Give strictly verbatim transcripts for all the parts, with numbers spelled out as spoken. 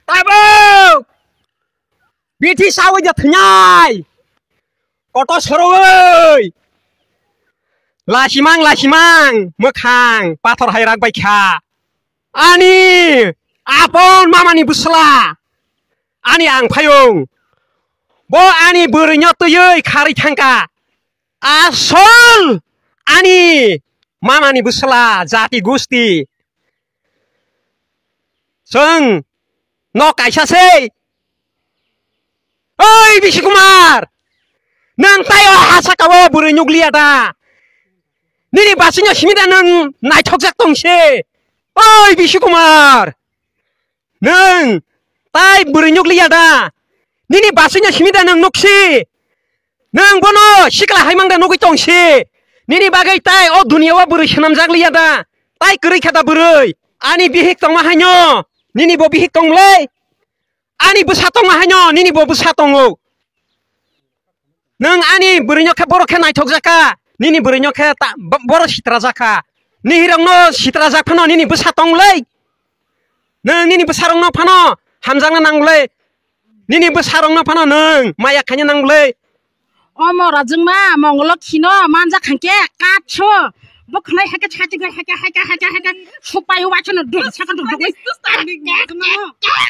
Tabuk! Bithi sawi ja thinai. Koto soroi. Lasimang, lasimang, mwkhang pathor hai rak bai kha. Ani apon mamani bwsla. Ani ang phayung. Bo ani bwrwino twiwi kharwi thangkha. Asol ani mamani bwsla jati gusti. Chwng no kaisa se. Oi Bisi Kumar, nwng tai o ha saka o bwrwi nukliya da? Nini basino simi da nwng naithokjak tong se? Oi Bisi Kumar, nwng tai bwrwi nukliya da? Nini basino simi da nwng nuk si? Nwng bono sikla hai mang da nugwi tong si? Nini bagwi tai o duniya o bwrwi swnamjak liya da? Tai kwrwi kha da bwrwi? Ani bihik tongma haino nini bo bihik tong le? Ani bwsa tongma haino nini bo bwsa tongo. Nwng ani bwrwino khe borok khe naithokjak kha, nini bwrwino khe ta-, bo-, borok sitrajak kha. Nihirokno sitrajak phano nini bwsa tong le? Nwng nini bwsarokno phano hamjakna nang le? Nini bwsarokno phano nwng maya khaina nang le? O mora jwngma Mongolokhi no manjak khankhe katso. Bo khwnai hake chati hake hake hake hake supai uwa chano dun saka dun dun.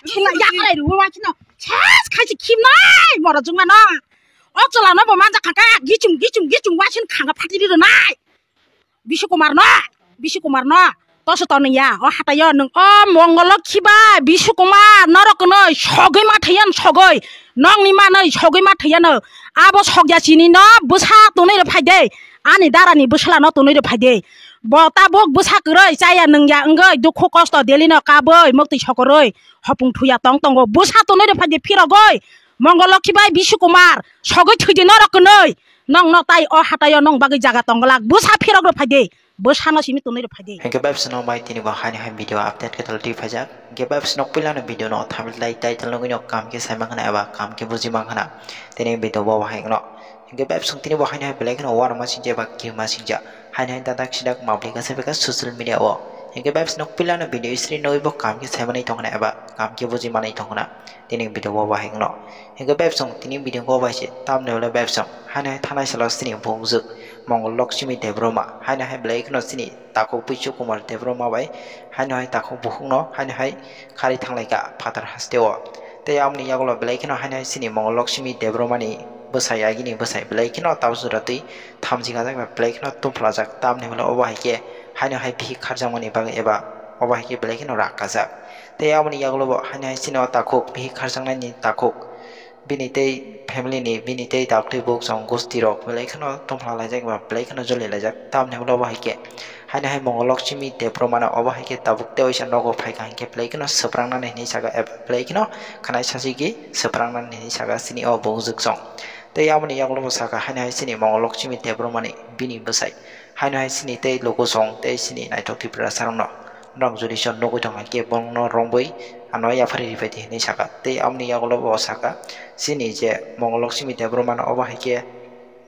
Khila yakrai uwa chano. Chas khaisi khimnai mora jwngma no. O chwla no bo manjak khankhe gichum gichum gichum uwa sin khanga phatiri rwnai. Bisi Kumar no, Bisi Kumar no, toso toniya, o hatayo nwng o Mongolokhi ba Bisi Kumar norok kwnoi sogwi ma thaiyan sogwi, nokni manoi sogwi ma thaiyano, abo sogya chini no bwsa tonwi rw phaide, ani darani bwsla no tonwi rw phaide, bo tabuk bwsa kwrwi chaya nwngya wngwi dukhu kosto delino kabwi muktwi sokorwi hopung thuya tong tongo bwsa tonwi rw phaide phirogwi, Mongolokhi bai Bisi Kumar sogwi thwidi norok kwnoi. Nong no tai o hatayo nong bagwi jaga tongglak. Bwsa phirok rw phaidi. Bwsa no simi tonwi rw phaidi. Hingke babs no bai tini bo haini hai video update ke tol twi phaijak. Hingke babs no puila no video no thamil lai title no gino kam ke sai mankhana eba kam ke buji mankhana. Tini video bo bahai no. Hingke babs no tini bo haini hai belai kheno war ma singja eba kima singja. Haini hai dadak sidak mabli kasa beka social media o. Hingke babs no puila no video isri no bo kam ke sai manai tongkhana eba kam ke buji manai tongkhana. Tini video bo bahai no. Hingke bebsong tini video ko bai se tamni hwnle bebsong haino hai thanai salo sini bumjwk Mongol Lokchimi Debbarma haino hai belai kheno sini takhuk Puichu Kumar Debbarma bai haino hai takhuk bukhukno haino hai khari thanglaikha phatar hasteo. Tei aboni yagulo belai kheno haino hai sini Mongol Lokchimi Debbarma ni bwsai agini bwsai belai kheno tabuk jora twi thamchi kajak bai belai kheno tumphlajak tamni hwnle obo hai khe haino hai bihik kharjakmani bagwi eba obo hai khe belai kheno rak kajak. Tei aboni yagulo bo haino hai sini o takhuk bihik kharjaknai ni takhuk. Bini tei family ni, bini tei daktwi buk chong gusti rok belai kheno tongphla laijak ba belai kheno joli laijak. Tamni ulo bo hai khe haino hai Mongol Lokchimi Debbarma no obo hai khe tabuk tei waisa nogo phai kha hinkhe belai kheno swprangnani hinwi saka eba belai kheno khwnai sasiki swprangnani hinwi saka sini o bumjwk chong. Tei aboni yagulo bo saka haino hai sini Mongol Lokchimi Debbarma ni bini bwsai. Haino hai sini tei luku song tei sini naithok Tiprasa rokno norok jodi se nugwi tong hai khe borokno rombwi ano yaphari riphai di hinwi saka. Tei aboni yagulo bo saka sini je Mongol Lokchimi Debbarma no obo hai khe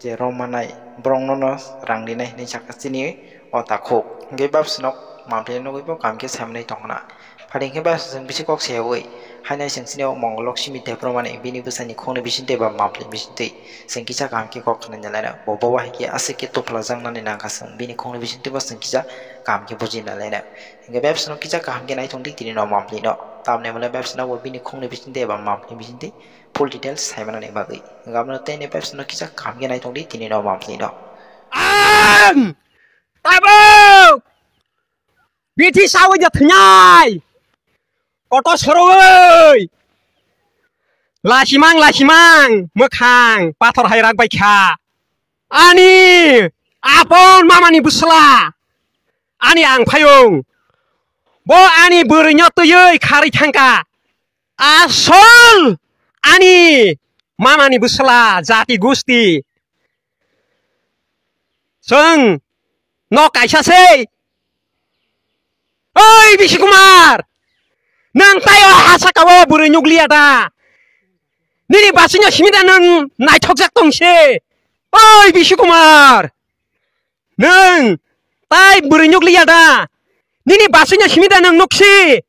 je rommanai borokno no rang rinai hinwi saka sini o takhuk. Hingke babsino mampli nugwi bo kaham khe saimanwi tongkhna. Phari hwnkhe ba chwng bisi kok sayawi, haino chwng chini o Mongol Lokchimi Debbarmani bini bwsani khungni bisingtwi ba mampli bisingtwi chwng kisa kaham khe kok khna nai laina. Bo bobo hai khe aswk khe tupla jaknani nangkha chwng bini khungni bisingtwi bo chwng kisa kaham khe buji nai laina. Hwnkhe bebsano kisa kaham khe naithok di tini no mampli no. Tamni hwnle bebsano bo bini khungni bisingtwi eba mampli bisingtwi full details saimanani bagwi. Hwnkhe abono tei bebsano kisa kaham khe naithok di tini no mampli no. Ang tabuk! Bithi sawi ja thinai. Koto soroi. Lasimang, lasimang, mwkhang, pathor hai rak bai kha. Ani apon mamani bwsla. Ani ang phayung. Bo ani bwrwino twiwi kharwi thangkha. Asol ani mamani bwsla jati gusti. Chwng no kaisa se. Oi Bisi Kumar, nwng tai o ha saka o bwrwi nukliya da? Nini basino simi da nwng naithokjak tong se? Oi Bisi Kumar, nwng tai bwrwi nukliya da? Nini basino simi da nwng nuk si?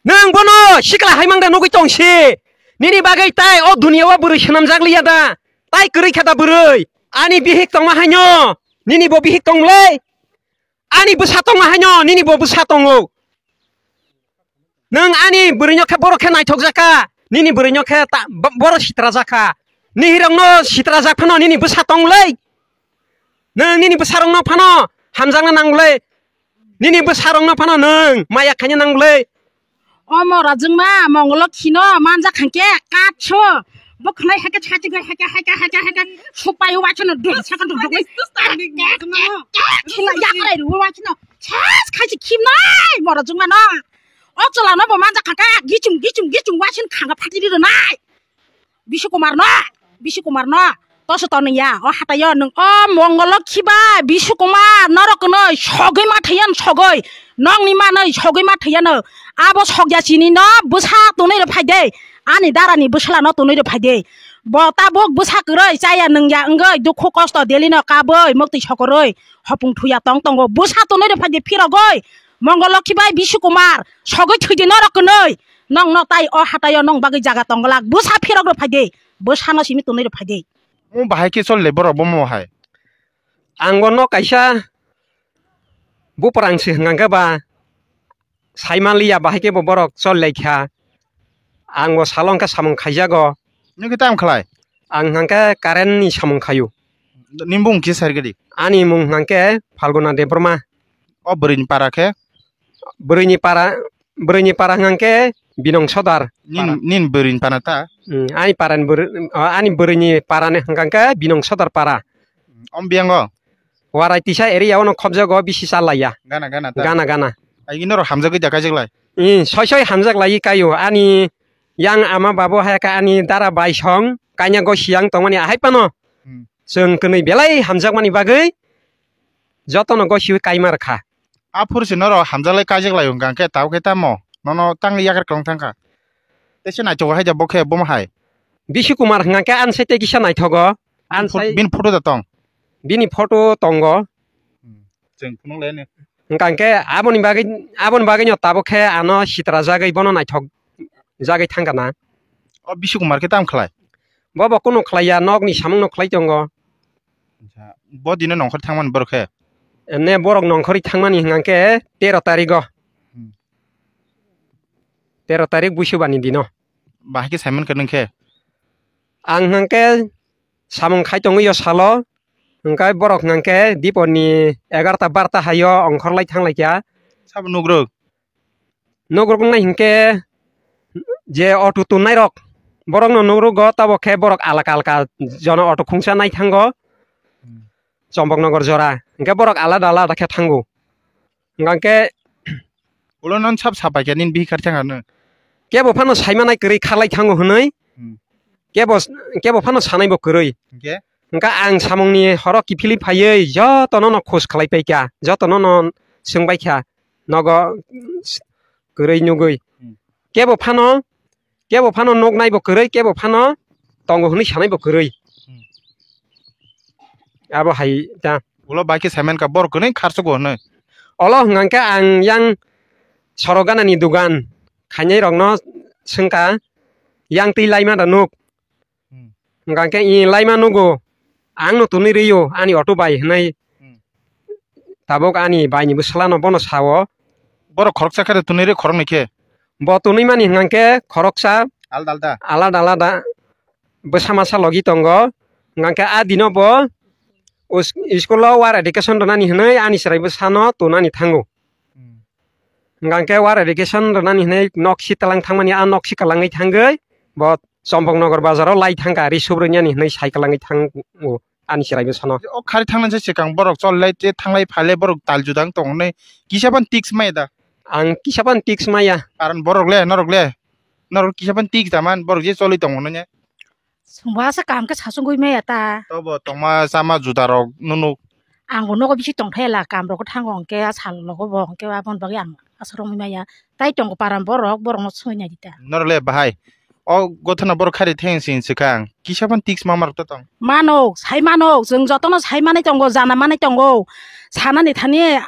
Nwng bono sikla hai mang da nugwi tong si. Nini bagwi tai o dunia o bwrwi swnamjak liya da? Tai kwrwi kha da bwrwi? Ani bihik tongma haino. Nini bo bihik tong le. Ani bwsa tongma haino. Nini bo bwsa tongo. Nwng ani bwrwino khe borok khe naithok jakha. Nini bwrwino khe ta-, bo-, borok sitra jakha. Nihirokno sitra jak phano nini bwsa tong le. Nwng nini bwsarokno phano hamjakna nang le. Nini bwsarokno phano nwng maya khaina nang le. Omo rajwngma mongolo khino manjak khankhe katso. Bo khwnai hake chati hake hake hake hake hake supai waithano dum saka dum dum. Khila yakrai ru waithano. Sas khaisi khimnai mo rajwngma no. O chwla no bo manjak khankhe gichum gichum gichum waithano khanga phatiri rwnai. Bishu Kumar no, Bishu Kumar no, toso tonwi ya, o hatayo nwng o Mongolokhi bai Bishu Kumar norok no sogwi ma thaiyan sogwi, nokni manwi sogwi ma thaiyan, abo sokya chini no bwsa tonwi rw phai de, ani dara ni bwsla no tonwi rw phai de, bo tabuk bwsa kwrwi chaya nwngya wngwi dukhu kosto deli no kabwi muktwi sokorwi hopung thuya tong tongo, bwsa tonwi rw phai de phirogwi Mongolokhi bai Bishu Kumar sogwi thwi de norok kwnwi. Nong no tai o hatayo nong bagwi jaga tong glak. Bwsa phirok rw phai de. Bwsa no simi tonwi rw phai de. Mo bahai khe chol le borok bo mo hai. Ang bo no kaisa buprang se hwnkha khe ba sai man liya bahai khe bo borok chol lai kha. Ang bo salo hwnkha samung khaijago. Nini khe tam khlai? Ang hwnkha khe current ni samung khaio. Nini bung khe sar gadi? Ani mung hwnkha khe Phalguna Debbarma. O bwrwi ni para khe? Bwrwi ni para, bwrwi ni para hwnkha khe Binong Sodar. Nin, para. Nin bwrwi ni para ta? Hmm, ani para ni bwrwi, o, ani bwrwi ni para ni hwnkha khe Binong Sodar para. Om biyango? Warai tisa area ono khobjago bisi chalaiya. Gana, gana ta? Gana, gana. Ai ino ro hamjagwi da kaijaklai? Hmm, soi soi hamjaklai kaio. Ani yang ama babu hai khe ani dara bai song kanya go siyang tongmani ahai pano. Hmm. Chwng kwnwi belai hamjakmani bagwi jotono gosiwi kaima rwkha. A phuru se norok hamjaklai kaijaklai wngkha, hwnkhe tabuk khe tamo nono tangwi yakar kwlwng thangkha. Tei se naithogo hai da bo khe bomo hai. Bishi Kumar hwnkha khe ani sai tei kisa naithogo. Ani pho-, sai bini photo da tong? Bini photo tongo. Hmm. Chwng phunuk lai ni. Hwnkha khe aboni bagwi, aboni bagwino tabuk khe ano sitra jagwi bono naithok jagwi thangkha na. O Bishi Kumar khe tamo khlai? Bo bo kunu khlaiya, nokni samungno khlai tongo. Acha, bo dino nongkhor thangmani borok khe? Ne borok nongkhorwi thangmani hwnkha khe tero tarigo. Hmm. Tero tarik Buisubani dino. Bahai khe saiman khe nwng khe? Ang hwnkha khe samung khai tongwi o salo, hwnkhe borok hwnkha khe dipor ni egarta barta hai o ongkhor lai thang lai kha. Sabo nugruk? Nugruk wngnai hinkhe je auto tongnai rok, borok no nugrugo, tabok khe borok alaka alaka jono auto khungsa nai thango. Hmm. Chomboknogor jora, hinkhe borok alada alada khe thango. Hinkhe ulo non sab sapai khe nini bihik kar thang ano? Kebo phano saimanai kwrwi kharlai thango hwnwi. Hmm. Kebo, kebo phano sanaibo kwrwi. Hinkhe? Hinkhe ang samungni horo kiphilwi phaiwi jotono no khoj khlai paikha, jotono no swngbaikha. Nogo kwrwi nugwi. Hmm. Kebo phano, kebo phano nuknaibo kwrwi, kebo phano tongo hwnwi sanaibo kwrwi. Hmm. Abo hai ta. Ulo bai khe saimankha borok kwrwi kharsugo hwnwi. Olo hwnkha khe ang yang sorok ganani dugan khainai rokno swngkha, yang twi laima da nuk. Hmm. Hwnkha khe i laima nugo, ang no tonwi rw-o ani auto bai hwnwi. Hmm. Tabuk ani bai ni bwsla no bono sao. Borok khoroksa khe tonwi rw khoroknwi khe? Bo tonwi mani hwnkha khe khoroksa alada alada, alada alada bwsa masa logi tongo. Hwnkha khe a dino bo us-, school o war education rwnani hwnwi ani chwrai bwsa no tonani thango. Hmm. Hwnkha khe war education rwnani hwnwi nok si twlang thangmani, a nok si kwlangwi thangwi bo Chomboknogor bazar o lai thangkha, ri subrwini ani hwnwi sai kwlangwi thango ani chwrai bwsano. O khari thangnani swkang borok chol lai tei thanglai phailai borok tal juda wng tongo hwnwi kisa phano tiks maya da? Ang kisa phano tiks maya. Karon borok le, norok le, norok kisa phano tiks da man, borok je choli tongo hwnwi ne. Chwngbo asa kaham khe sachungwi maya ta. Tobo tongma chama juda rok nunuk. Ang bo nogo bisi tongthai la, kam rok thango hwnkhe, a sal logo bo hwnkhe, aboni bagwi ang aswk romwi maya. Tai tongo param borok, borok no soi nai di ta. Norok le bahai, o gothana borok khari theng sing swkang, kisa phano tiks ma ma rok ta tong. Mano, sai mano, chwng jotono sai manai tongo, jana manai tongo. Sanani thani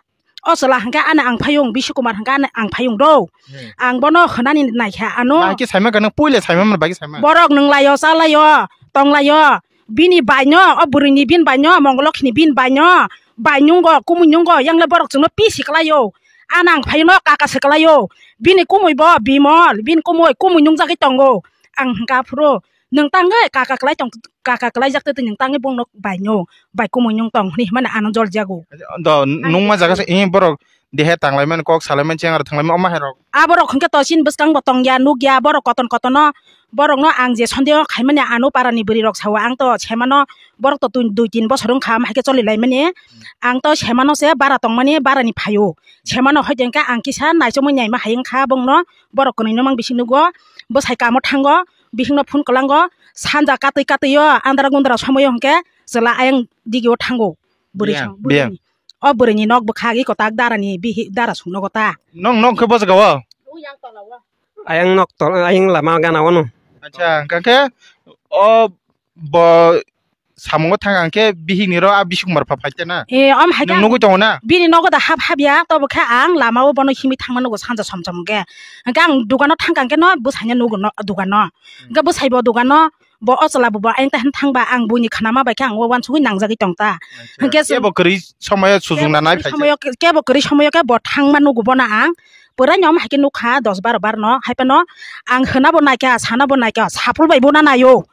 O chwla hwnkhe ani ang phayung, Bishu Kumar hwnkhe ani ang phayung do. Hmm. Ang bono hwnani naikha ano. Bahai khe saima gana, puila saima man bahai khe saima. Borok nwnglaio, chalaio, tonglaio. Bini baino, o bwrwini bini baino, Mongolokhini bini baino, bai nungo, kumui nungo, yangle borok chwngno pisi kwlaio. Ani ang phaino kaka se kwlaio. Bini kumui bo Bimol, bini kumui, kumui nungjagwi tongo. Ang hwnkha phuru, nwng tangwi kaka kwlai tong, kaka kwlaijak twi nwng tangwi bongno baino, bai kumui nung tong hwnwi himani ano jol jago. Do, nungma jaga se, eh, borok dehe tanglaimani, kok salaimani, chengar thanglaimani, omo hai rok. Aborok hwnkhe to chini bwskango tongya, nukya, borok koton kotono, borokno ang je sondeho khaimani ano parani bwrwi rok sao, ang to semano, borok to tun-, dui tin bosor wngkha, am hai khe choli laimani. Ang to semano se bara tongmani, barani phaio. Semano hoi de hwnkhe ang kisa naichomwi naima hai wngkha bongno, borok kwnwi no mang bisi nugo, bwsai kamo thango, bihikno phone kwlango, sanja katwi katwio andra gundra somoio hwnkhe chwla ayang digio thango. Bwrwi Biyang, song, biyang. Bwrwini. O bwrwini nok bwkhak iko tak darani bihi dara sung nogo ta. Nong nok khe bojagao? Ayang nok tol, ayang lama gana wano. Acha, hwnkha khe o bo samungo thang ang khe bihikni ro a Bishu Kumar pha phai te na. E, om hai Nung khe nugui tongo na? Bini nogo da hap hap ya, tobo khe ang lama o bono himwi thangma nugo sanja som som hwnkhe. Hwnkhe ang dukano thang kang khe no bwsai no nugo no dukano. Hwnkhe bwsai bo dukano, bo o chwla bo, bo ayang ta hin thangba ang buini khnama bai khe ang o uansugui nangjagwi tong ta. Acha. Hwnkhe kebo kwrwi somoyo sujung na nai phai. Somoyo ke-, kebo kwrwi somoyo khe bo thangma nugo bono ang. Pwrai no om hai khe nukha dos baro bar no, hai phano ang hwna bo naikha, sana bo naikha, sapul bai bo na naio.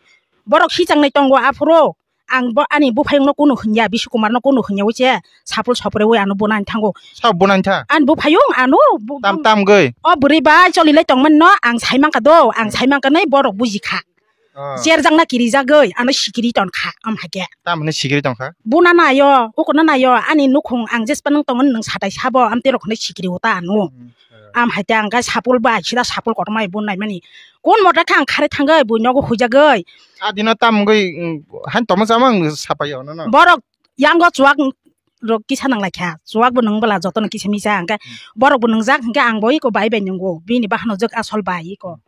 Borok hichang nai tongo aphuru. Ang bo ani buphayung no kunu hwnya, Bishu Kumar no kunu hwnya wi che, sapul sopre wi ano bo nani thango. Sa bo nani tha? Ani buphayung ano bu-, Tam, tam gwi. O bwrwi bai choli lai tongmani no ang sai mankha do, ang sai mankha nai borok buji kha. Ah. Jer jakna kiri jagwi ano sikiri ton kha, am hai khe. Tam hwnwi sikiri tong kha? Bo na naio, uko na naio, ani nukhung ang jespa nang tongo nwng satai sabo, am terok hwnwi sikiri uta ano. Hmm. Am hai te ang khe sapul bai, sida sapul kotorma bai bo naimani. Kun motor khe ang kharwi thangwi, bui nogo huijagwi. A dino tam wngwi, mm, hain tongma chama ang sapai ya, no, no. Borok yango chuwak rok kisa nang lai kha. Chuwak bo nung bwla jotono kisa misa, hwnkhe Hmm. borok bo nungjak, hwnkhe ang bo iko bai bai nungo. Bini bahano jwk asol bai iko.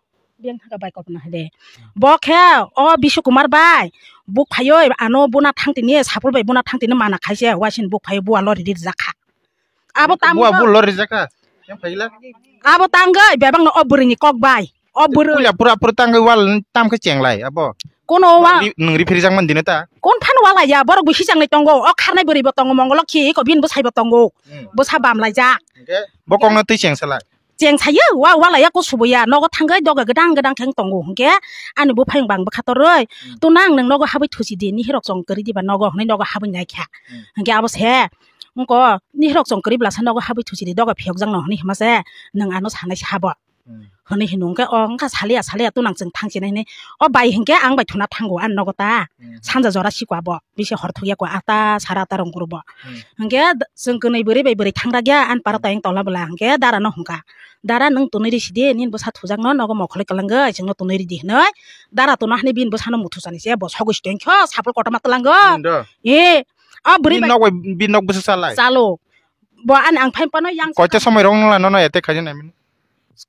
Biyang thangkha bai kotorma hai de. Hmm. Bo khe o Bishu Kumar bai, buk phaiwi ano buna thang tini, sapul bai buna thang tini mana khaise, waisini buk phaiwi bua lori rijak kha. Abo tam Bua go. Bua lori rijak kha. Yang phaila. Abo tangwi bebak no o bwrwini kok bai. O bwrwi. Puila pura pura tangwi wal tam khe chenglai abo. Kono wa. Ri-, nwng ri phirijak man dine ta. Kon phan wala ya, borok bo hichang nai tongo. O kharnai bwrwi bo tongo, Mongolok khi ko bin bwsai bo tongo. Hmm. Bwsa bam laijak. Hwnkhe bo kok no twi cheng salai. Cheng sayo, wa wala ya ko subo ya. Nogo thangwi doga gdang gdang kheng tongo. Hwnkhe ani buphayung bang bwkha torwi. Hmm. Tuna ang nwng nogo habwi thusi di, ni hirok chong kwrwi diba nogo, hwnwi nogo habwi nai kha. Hmm. Hwnkhe abo se. Wngko, ni hirok chong kwrwi bwlasa nogo habwi thusi di, doga phiyok jak no hwnwi hima se, nwng ano sanai se habo. Hmm. Hwnwi hino, wngkhe o wngkha salia, salia tunang chwng thang chinai hwnwi. O bai hinkhe ang bai thuna thango, ani nogo ta. Hmm. Sanja jora sikwa bo, bisi hor thukya kwa, ata sara ata rong kuru bo. Hmm. Hwnkhe d-, chwng kwnwi bwrwi bai bwrwi thang rakya, ani para Hmm. tayang tola bwla, hwnkhe dara no hwnkha. Dara nwng tonwi risi di, nini bwsa thujak no, nogo mokholoi kwlwngwi, chwngno tonwi ridi hwnwi. Dara tuna hwnwi bini bwsano muthu chani se, bo sogwi si tongkho, sapul kotorma twlango. Hmm, do. E, O bwrwi Bini bai nok bai, bini nok bwsa salai. Chalo. Bo ani ang phai phano yang Koita somoi rok nang la nono attack khaijak nai mani?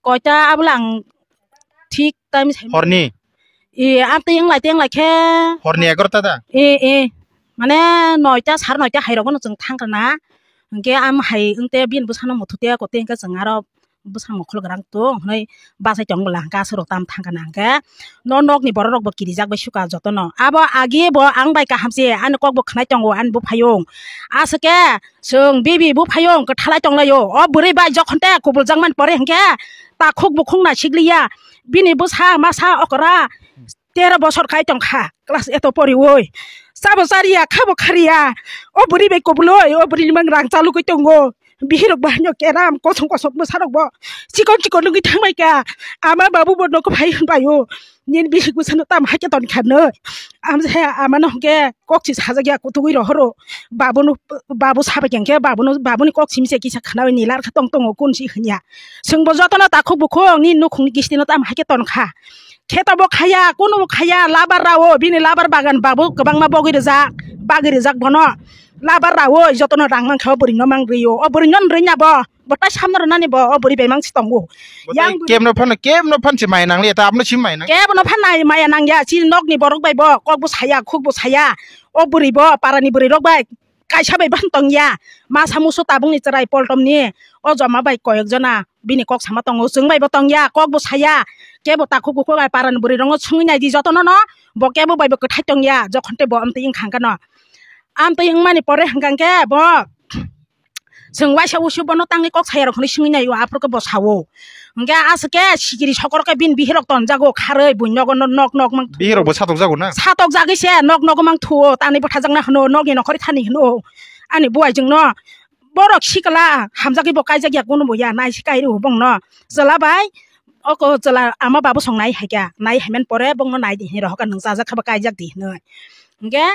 Koita abla ang thik time sai. Horni? E, ang tei wng lai, tei wng lai khe. Horni egarota da? E, e. Mane noita, sar noita hai rogo no chwng thang kana. Hwnkhe am hai wngte bini bwsano muthu te kote hwnkhe chwng aro bwsang mokol grang tong hwnwi bachai tong bwla hwnkhe aswk rok tam thang kana hwnkhe no nokni borok rok bo kirijak bai suka jotono abo agi bo ang bai kaham se ani kok bo khwnai tongo ani buphayung aswk khe chwng bibi buphayung kwthalai tonglaio o bwrwi bai jokhon te kubul jakmani pore hwnkhe takhuk bukhung naisikliya bini bwsa masa okra tero bosor kai tongkha class eto poriwi sabo chariya khabo khariya o bwrwi bai kubuloi o bwrwini mang rang chalugwi tongo. Bihirok bo haino keram kosong kosong bwsarok bo chikon chikon nugwi thangbai ka. Ama babu bo nogo phai hwnbai o. Nini bihik bwsano tamo hai khe ton kha nw. Amsa amano hwnkhe kok si sajak ya kutugwi rohoro. Babu no babu sabai khe hwnkhe babu no babu ni kok simi se kisa khwnawi ni lar kha tong tongo kun si hwnya. Chwng bo jotono takhuk bukhuk nini nukhung ni kisti no tamo hai khe ton kha. Kheto bo khaya, kunu bo khaya, labar rao, bini labar bagan babu kwbangma bogwi rijak, bagwi rijak bono. Labar rao, jotono rang mankha, o bwrwi no mang rio, o bwrwi no nrwi nya bo, bo tai samno rwnani bo, o bwrwi bai mang si tongo. Bo tai Yang bwrwi kemno phano, kemno phan si maya nang liya, ta abno si maya nang. Kebo no phan nai maya nang ya, chini nokni borok bai bo, kok bo saya, khuk bo saya, o bwrwi bo, parani bwrwi rok bai, kaisa bai ban tongya. Masa musu tabukni chwrai poltomni o joma bai koyok jona bini kok sama tongo, chwng bai bo tongya, kok bo saya. Kebo takhuk bukhuk ai parani bwrwi rokno swngwi nai di jotono no, bo kebo bai bo kwthai tongya, jokhon tei bo amtwi wngkha hwnkhe no. Amtwi wngmani pore hwnkha hwnkhe bo chwng waisa usu bono tangwi kok saya rok hwnwi swngwi naio, aphuru khe bo sao. Hwnkhe aswk khe sikiri sokoro khe bini bihirok tonjago kharwi buini nogo no nok nok mang Bihirok bo satok jago na? Satok jagwi se nok nogo mang thuo, tani bwthajakna hwno, nokni nokhorwi thani hwno. Ani buai jwngno borok sikla hamjagwi bo kaijak ya, kunu bo ya, nai se kai rw bongno. Chwla bai oko chwla ama babu song nai hai kha, nai hai man pore bongno nai di hinwi rohor kha, nwng chajak kha ba kaijak di hinwi. Hwnkhe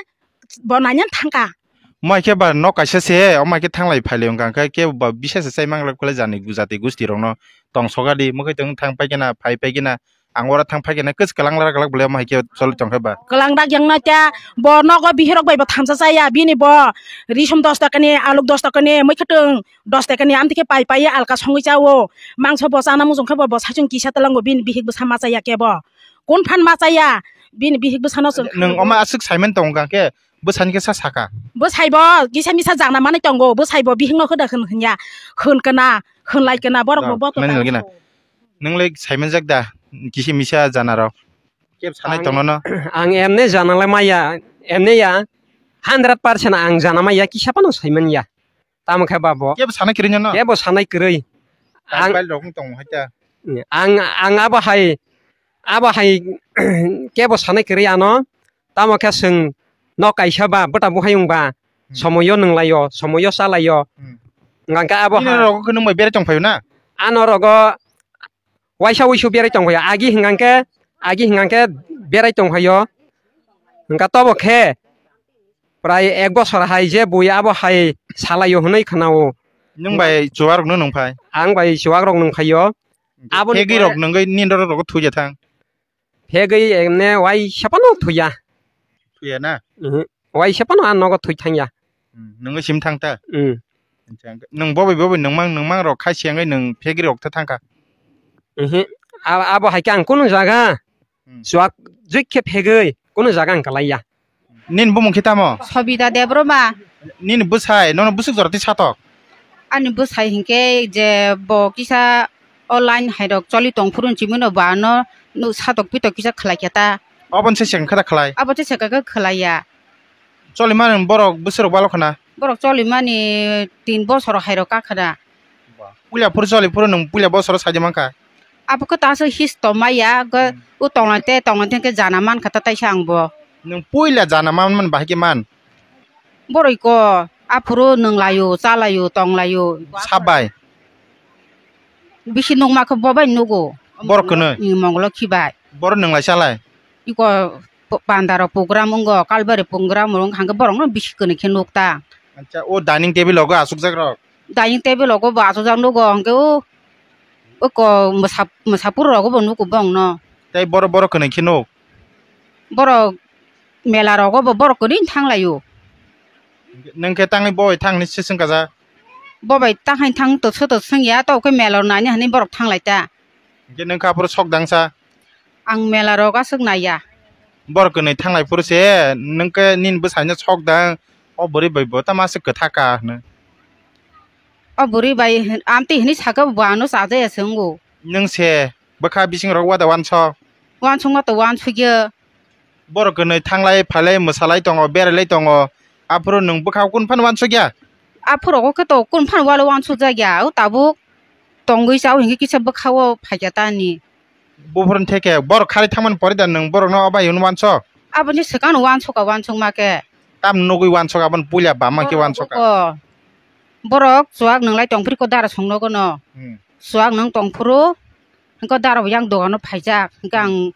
bo naina thangkha. Mai khe ba nok kaisa se, o mai khe thanglai phailai wngkha, hwnkhe kebo ba bisa se chai manglak phalai jani jati gusti rokno tong soga di, mwkhai tong thang pai khe na, phai pai khe na, ang oro thang phai khe na, kwch kwlang lak lak bolai, o mai khe choli tong khe ba. Kwlang dak yang na kya, bo nogo bihirok bai bo thamsa chaya, bini bo risum dos takani, aluk dos takani, mwkhwtwng dos takani, amtwi khe pai pai alka songwi chao, mangso bo chana mujung khe bo, bo saichung kisa tlango, bini bihik bwsa ma chaya kebo, kun phan ma chaya, bini bihik bwsano chwng Nwng omo aswk saiman tongo hwnkhe, bwsani khe sa saka. Bwsai bo kisa misa jana manwi tongo, bwsai bo bihikno hoda hwn hwnya, hwn kana, hwnlai kana, borok bo Nang, boto nang ta lagi na. Nang le saimanjak da, kisa misa jana rok. Keb sanai Ang, tongno no. Ang emne jana le maya, emne ya, hundred percent ang jana maya, kisa phano saiman ya. Tamo khe ba bo. Kebo sanai kwrwi no? Kebo sanai kwrwi. Ang, Ang, rok tong hai ta. Ang, ang abo hai, abo hai, kebo sanai kwrwi ano. Tamo khe chwng nok kaisa ba, bwta buhayung ba, Hmm. somoyo nwnglaio, somoyo chalaio. Hmm. Hwnkhe abo Nini ha- rok khe nwng bai berai tong phaio na? Ano rogo waisa wuisu berai tong phaio. Agi hwnkhe, agi hwnkhe berai tong phaio. Hwnkhe tobo khe prai ek bosor hai je bui abo hai salaio hwnwi khwnao. Nwng bai chuwak rok nwng phai? Ang bai chuwak rok nwng phaio. Aboni Hegwi pore rok nwngwi nini rok rok thuja thang. Hegwi emne waisa phano thuya. Thuya na? Mhm. Waisa phano a nogo thui thangya. Hmm, nwngwi sim thang ta? Hmm. Acha, nwng bobai bobai nwngmang nwngmang rok khai siyangwi nwng hegwi rok tha thangkha? Mhm. A-, abo hai khe ang kunu jaga Hmm. chuak jui khe hegwi kunu jaga ang kalaiya. Nini bumung khe tamo? Sobita Debbarma. Nini bwsai nono bwswk jora twi satok? Ani bwsai hinkhe je bo kisa o line hai rok choli tong phuru hinwi no bo ano nuk satok pitok kisa khlai khe ta. Obo se chwng khe ta khlai? Abo se chwng khe khlai ya. Choli mani borok bwswk rok balo khna? Borok choli mani tin bosor hai rok ka khna. Puila phuru choli phuru nwng puila bosoro saidi mankha? Abo khe ta aswk his tongmaya, Hmm. o tonglai te tonglai te khe jana mankha ta taisa ang bo. Nwng puila jana man man bahai khe man? Boroi ko, aphuru nwnglaio, chalaio, tonglaio. Sabai? Bisi nukma khe bo bai nugo. Borok kwnwi? Ni monglo khibai. Borok nwng lai chalai? Iko po-, pandaro program wngo, kalbari program wng hangkhe borokno bisi kwnwi khe nuk ta. Acha, o dining table rogo asukjak rok? Dining table rogo bo asukjak nugo, hwnkhe o, o ko mwsa, mwsapur rogo bo nugo bongno. Tei borok, borok kwnwi khe nuk? Borok mela rogo bo borok kwnwi thanglaio. Nwng khe tangwi bo bai thangni se swngkha ja? Bo bai tanghai thang to soto swngya, to khe mela naina hinwi borok thanglai ta. Hwnkhe nwng kha aphuru sok dangsa? Ang mela rok aswk naiya. Borok kwnwi thanglai phuru se nwng khe nini bwsaino sok dang, o bwrwi bai bo tamo aswk kwtha ka hwno. O bwrwi bai hin-, amtwi hinwi sakhe bo ano chajaya se wngo. Nwng se bwkha bising rok wada wansok? Wansukma to wansukya. Borok kwnwi thanglai phailai mwsalai tongo, berailai tongo, aphuru nwng bwkha kunu phano wansukya? Aphuru khe to kunu phano walo wansukjakya, o tabuk tongwi chao hinkhe kisa bwkha-o phaikya ta ani. Buphuruni theke borok kharwi thangmani pore da nwng borokno o bai hwnwi wansok? Aboni swkangno wansokha wansukma khe. Tamni nugwi wansok aboni puila bama khe wansokha? Borok chuwak nwnglai tongphuru ko dara songnogono. Hmm. Chuwak nwng tongphuru hwnkhe dara bo yang dogano phaijak. Hwnkhe ang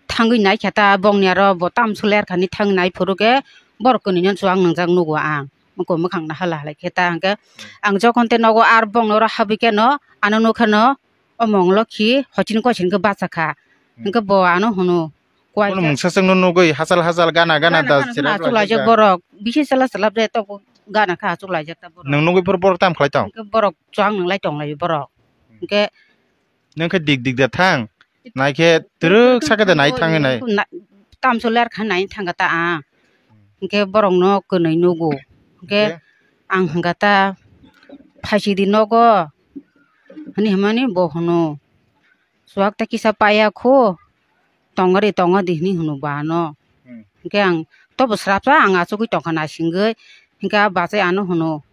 thangwi naikha ta bongni aro bo tamso lerkha hinwi thangwi naiphuru khe borok kwnwino chuwak nwngjak nugo ang. Mokol mwkhang naha laha lai khe ta hwnkhe ang jokhon tei nogo ar bongni oro habwi kheno ano nukha no. Omo wng lokhi hochini kochini khe bachakha. Hmm. Hwnkhe bo ano hwno, kuai. Bono mungsa chwngno nugwi hachal hachal gana gana da chwla chwla jak borok. Bisi chwla chwla bre tok gana kha achuk laijak ta borok. Nwng nugwi phuru borok tamo khlai tong? Hwnkhe borok chwng nwnglai tong lai borok. Hmm. Hwnkhe nwng khe dik dik da thang. Nai khe twrwk sakhe da nai thangwi nai. Na-, tamso ler kha nai thangkha ta ang. Hwnkhe borokno kwnwi nugo. Hwnkhe hwnkhe? Ang hwnkha ta, "Phaisidi nogo," hwnwi hwnmani bo hwno. "Chuwak ta kisa paiya kho, tongari tongadi," hwnwi hwno bo ano. Hmm. Hwnkhe ang tobo swrapsa ang achugwi tongkha naisingwi, hwnkhe a bachai ano hwno,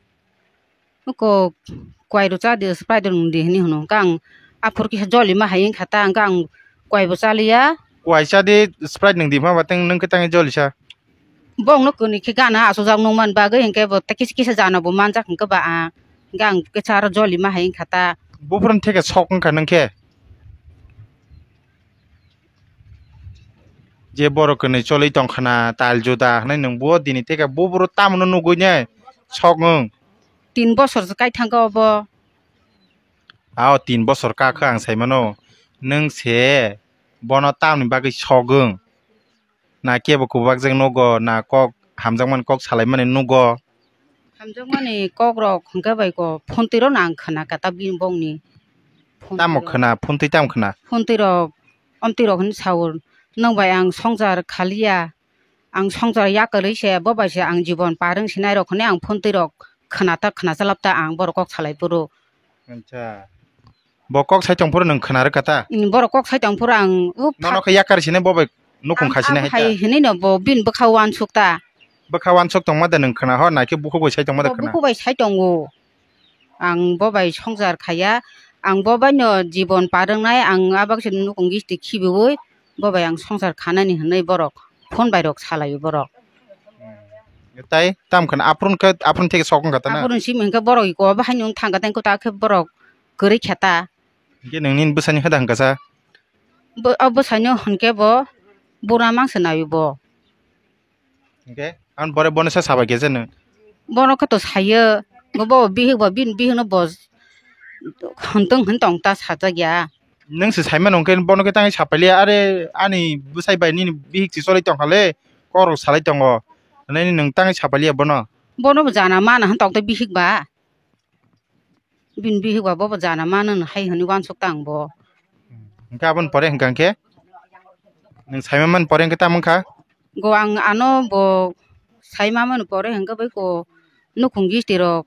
"Oko kwai rw cha di, Sprite rw nung di," hwnwi hwno. Hwnkhe ang aphuru kisa jolima hai wngkha ta, hwnkhe ang kwai bo chaliya. Kwai cha di, Sprite nung di, ma ba teng nung khe tangwi jolisa. Bongno kwnwi khe gana achukjak nung man bagwi, hwnkhe bo tei kisa kisa jana bo manjak hwnkhe ba ang, hwnkhe ang kisa aro jolima hai wngkha ta. Buphuruni theke sok wngkha nung khe? Je borok kwnwi choli tongkhana, tal juda hwnwi nwng bo dini theke buphuru tamno nugwi nai sok wng? Tin bosor se kai thangkha obo. Ao tin bosor kakha ang sai mano. Nwng se bono tamni bagwi sok wng? Na kebo kwbakjak nugo, na kok hamjakmani kok salaimani nugo? Hamjakmani kokrok hwnkhe bai kok phuntwi rokno ang khna kha ta bini bongni. Tamo khna, phuntwi tamo khna? Phuntwi rok, omtwi rok hwnwi sao, "Nwng bai ang swngchar khaliya, ang swngchar yakarwi se, bo bai se ang jibon par wng sinai rok," hwnwi ang phuntwi rok khna ta khna chalap ta ang borok kok salai phuru. Acha. Bo kok sai tong phuru nwng khna rwkha ta? Borok kok sai tong phuru ang, o, nono khe yakar sini bo bai nukhung kha sini hai ta? Hai hini no bo bini bwkha uansuk ta. Bwkha uansuk tongma da nwng khna, hor naikhe bukhuk bai sai tongma da khna? Bukhuk bai sai tongo. Ang bo bai swngchar khaya, ang bo bai no jibon par wngnai, ang abak se nukhung gisti khibiwi bo bai ang swngchar khanani hwnwi borok phone bai rok salaio borok. Tai tam khna aphuru khe, aphuru theke sok wngkha ta na? Aphuru simi hwnkhe borok iko bahai nwng thangkha ta, ta khe borok kwrwi kha ta. Hwnkhe nwng nini bwsani khe da hwnkha sa? Bo, o bwsaino hwnkhe bo bura mangsa naio bo. Hwnkhe ang pore bono sa sabai khe je nwng? Bono khe to sayo, bo, bo bihik bo bini bihikno bo hwntwng hwn tong ta sajak ya. Nwng se saimano hwnkhe bono khe tangwi sapailiya, are ani bwsai bai nini bihik se cholai tongkha le, kokrok salai tongo, hwnwi nwng tangwi sapailiya bono? Bono bo jana mana hwn tong ta bihik ba. Bini bihik ba bobo jana mano hai hwnwi uansuk ta ang bo. Hwnkhe aboni pore hwnkha hwnkhe? Nwng saima mani pore hwnkhe tamo wngkha? Go ang ano bo saima mani pore hwnkhe bai ko nukhung gisti rok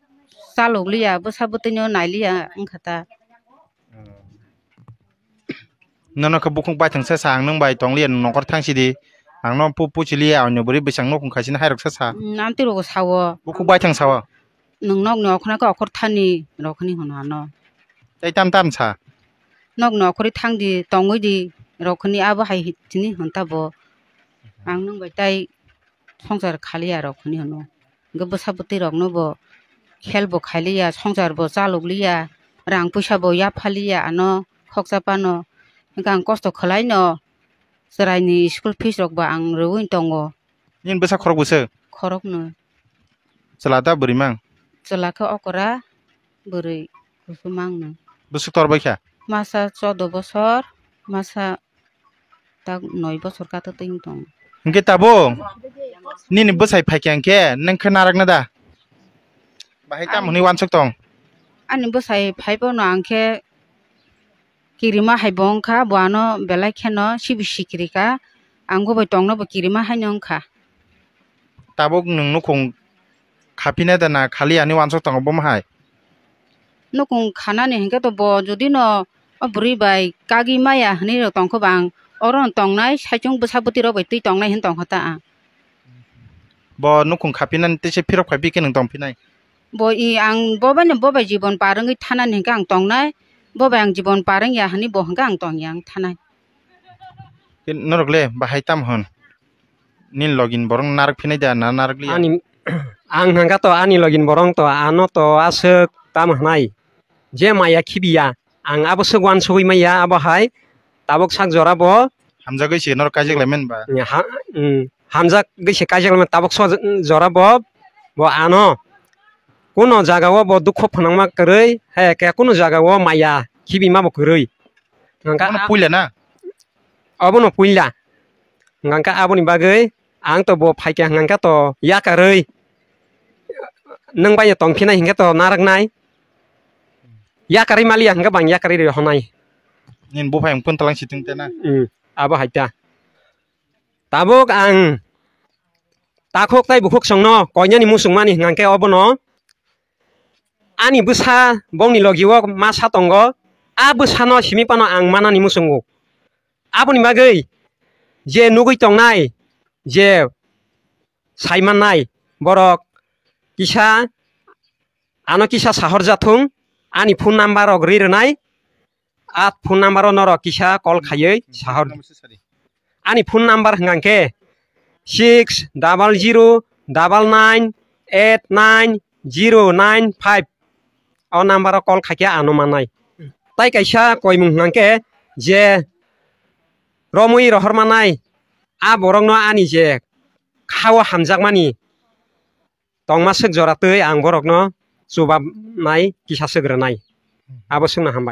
chalok liya, bwsa bwtwi no nai liya wngkha ta. Nono khe bukhuk baithang se sa, ang nwng bai tong liya, nwng nokar thang sidi. Ang no pu-, puchi liya, onyo bwrwi bwsang nukhung khaisini hai rok se sa. Mm, amtwi rogo sao. Bukhuk baithang sao. Nwng nokni okhornai khe okhor thani rok hwnwi hwno ano. Tei tam tam sa. Nokni okhorwi thang di, tongwi di rok hwnwi abo hai hi-, tini hwn ta bo. Ang nwng bai tai swngchar khaliya rok hwnwi hwno. Hwnkhe bwsa bwtwi rokno bo help bo khailiya, swngchar bo chalok liya, rang puisa bo yapha liya ano khoksa phano. Hwnkhe ang kosto khwlai no chwraini school fees rok bo ang rwui tongo. Nini bwsa khorok bwswk? Khoroknwi. Chwla da bwrwi mang? Chwla khe okra, bwrwi kusu mang nw. Bwswk tor bai kha? Masa choudo bosor, masa tak noi bosor kata twi wng tong. Hwnkhe tabuk nini bwsai phaikha hwnkhe nwng khe narakna da? Bahai tamo hwnwi uansuk tong? Ani bwsai phai bono ang khe kirima hai bo wng kha, bo ano belai kheno sibi sikiri kha, ang bo bai tongno bo kirima haino wng kha. Tabuk nwng nukhung khapinai da na khali ani uansuk tongo bomo hai? Nukhung khanani hinkhe to bo jodi no o bwrwi bai kagwi maya hinwi rok tongkha ba ang oro no tongnai, saichung bwsa bwtwi rok bai twi tongnai hin tongkha ta ang. Bo nukhung khapinani tei se phirok phai bi khe nwng tongphinai? Bo i ang bo bai no bo bai jibon par wngwi thanani hinkhe ang tongnai, bo bai ang jibon par wngya hinwi bo hinkhe ang tongya ang thanai. Norok le bahai tam hwn? Nini login borok narwk phinai da na narwk liya? Ani, ang hwnkha to ani login borok to ano to aswk tam hwnai. Je maya khibiya, ang abo swk uansugwi maya abo hai tabuk sak jora bo. Hamjagwi se norok kaijak lai mani ba? Ha, mm, hamjagwi se kaijak lai mani tabuk so jora bo, bo ano kuno jaga o bo dukhu phwnangma kwrwi, hai khe kuno jaga o maya khibima bo kwrwi. Hwnkha obono a-, puila na? Obono puila. Hwnkha aboni bagwi ang to bo phaikha hwnkha to yakarwi. Nwng bai tongphinai hinkhe to narwknai. Yakarwi maliya hinkhe bang yakarwi rihornai. Nini buphai wngphun talang situng tena. Hmm, abo hai ta. Tabuk ang takhuk tei bukhuk songno koinani muchungmani hwnkha khe obono ani bwsa bongni logi o masa tongo, a bwsano simi phano ang manani muchungo. Aboni bagwi je nugwi tongnai, je sai mannai borok kisa ano kisa sahor jathung, ani phone number rok ri rwnai, a phone number o norok kisa call khaiwi sahor. Ani phone number hwnkha khe six double zero double nine eight nine zero nine five. O number o call khaikhe ano manai. Tai kaisa koimung hwnkha khe je romwi rohor manai, a borokno ani je khao hamjakmani tongma swk jora twi ang borokno chubamnai, kisa swk rwnai. Abo swkno hambai.